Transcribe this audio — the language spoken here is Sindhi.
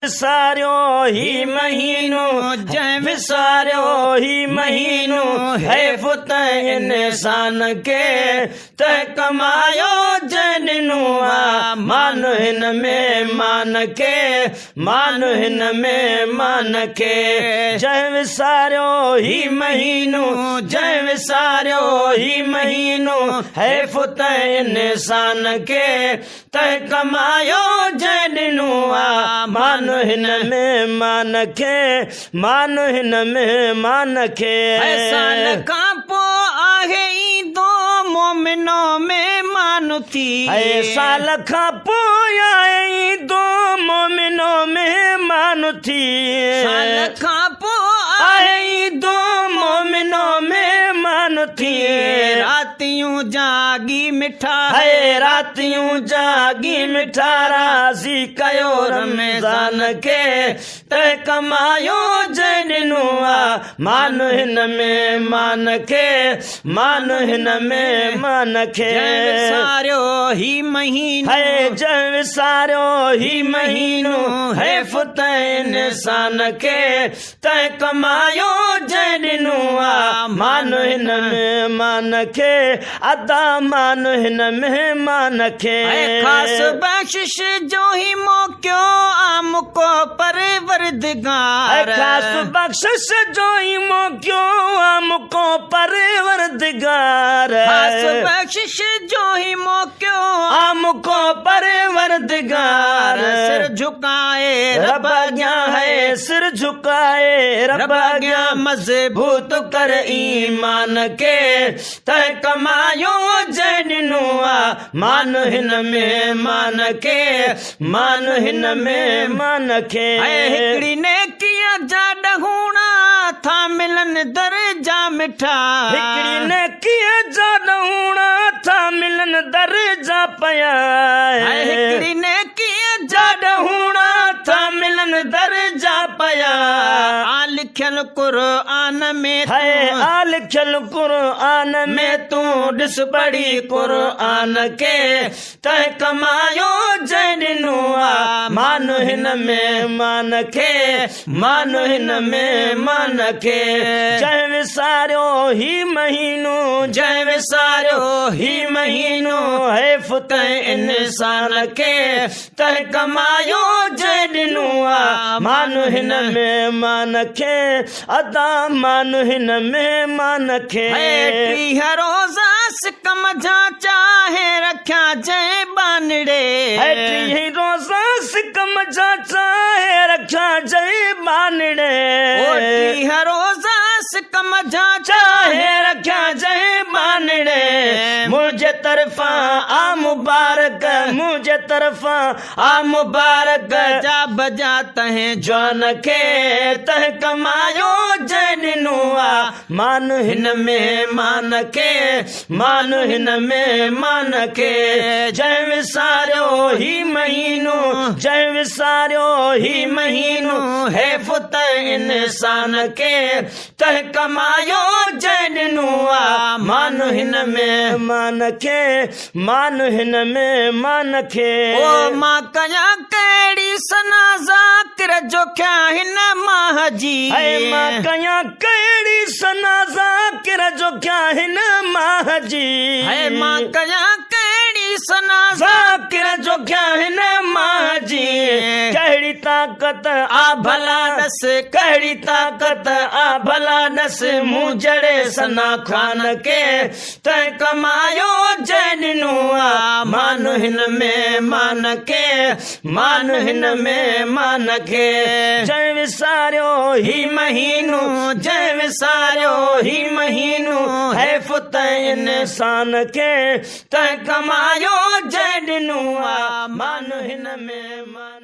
وساريو هي مهينو، جنهن وساريو هي مهينو، حيف تنهن انسان کي، تنهن ڪمايو جنهن ڏنو آ، مان هن مهمان کي، مان هن مهمان کي. جنهن وساريو هي مهينو، جنهن وساريو هي مهينو، حيف تنهن انسان کي، تنهن ڪمايو جنهن ڏنو آ، مان هن مهمان کي، مان هن مهمان کي. احسان کان پوء آهي ايندو مومنو مهمان ٿي. اي سال کان پوء آهي ايندو مومنو مهمان ٿي. سال کان پوء آهي ايندو مومنو مهمان ٿي. راتيون جاڳي مٺا. هي راتيون جاڳي مٺا راضي ڪيو رمضان کي، تنهن ڪمايو جنهن ڏنو آ، مان هن مهمان کي، مان هن مهمان کي. جنهن وساريو هي مهينو. هي جنهن وساريو هي مهينو، حيف تنهن انسان کي، تنهن ڪمايو جنهن ڏنو آ، مان هن مهمان کي، ادا مان هن مهمان کي. اي خاص بخشش جو هي موقعو آ مون ڪو پروردگار. اي خاص بخشش جو هي موقعو آ مون ڪو پروردگار. خاص بخشش جو هي موقعو آ مون ڪو پروردگار. سر جهڪائي رب اڳيان هي سر جهڪائي رب اڳيان مضبوط ڪر ايمان کي، تنهن ڪمايو جنهن ڏنو آ، مان هن مهمان کي، مان هن مهمان کي. اي هڪڙي نيڪيء جا ڏهوڻا ٿا ملن درجا مٺا. هڪڙي نيڪيء جا ڏهوڻا ٿا ملن درجا پيا. اي هڪڙي نيڪيء جا ڏهوڻا ٿا ملن درجا پيا. آ لکيل قرآن ۾ تون. هي آ لکيل قرآن ۾ تون ڏس پڙهي قرآن کي، تنهن ڪمايو جنهن ڏنو آ، مان هن مهمان کي، مان هن مهمان کي. جنهن وساريو هي مهينو، جنهن وساريو هي مهينو، حيف تنهن انسان کي، تنهن ڪمايو جنهن ڏنو آ، مان هن مهمان کي، ادا مان هن مهمان کي. هي 30 روزا سڪ منجهان چاهي رکيا جنهن ٻانهڙي. هي 30 روزا سڪ منجهان چاهي رکيا جنهن ٻانهڙي. او 30 روزا سڪ منجهان چاهي رکيا جنهن ٻانهڙي. منهنجي طرفان آ مبارڪ، منهنجي طرفان آ مبارڪ. جا بجا تنهن جوان کي، تنهن ڪمايو جنهن ڏنو آ، مان هن مهمان کي، مان هن مهمان کي. جنهن وساريو هي مهينو، جنهن وساريو هي مهينو، حيف تنهن انسان کي، تنهن ڪمايو جنهن ڏنو آ، مان هن مهمان کي، مان هن مهمان کي. او مان ڪيان ڪهڙي ثنا ذاڪر جو کيان هن ماهه جي. اي مان ڪيان ڪهڙي ثنا ذاڪر جو کيان هن ماهه جي. اي مان ڪيان ڪهڙي ثنا ذاڪر جو کيان هن ماهه جي. ڪهڙي طاقت آ ڀلا ڏس، ڪهڙي طاقت آ ڀلا ڏس، مون جهڙي ثنا خوان کي، تنهن ڪمايو جنهن ڏنو آ، مان هن مهمان کي، مان هن مهمان کي. جنهن وساريو هي مهينو، جنهن وساريو هي مهينو، حيف تنهن انسان کي، تنهن ڪمايو جنهن ڏنو آ، مان هن مهمان.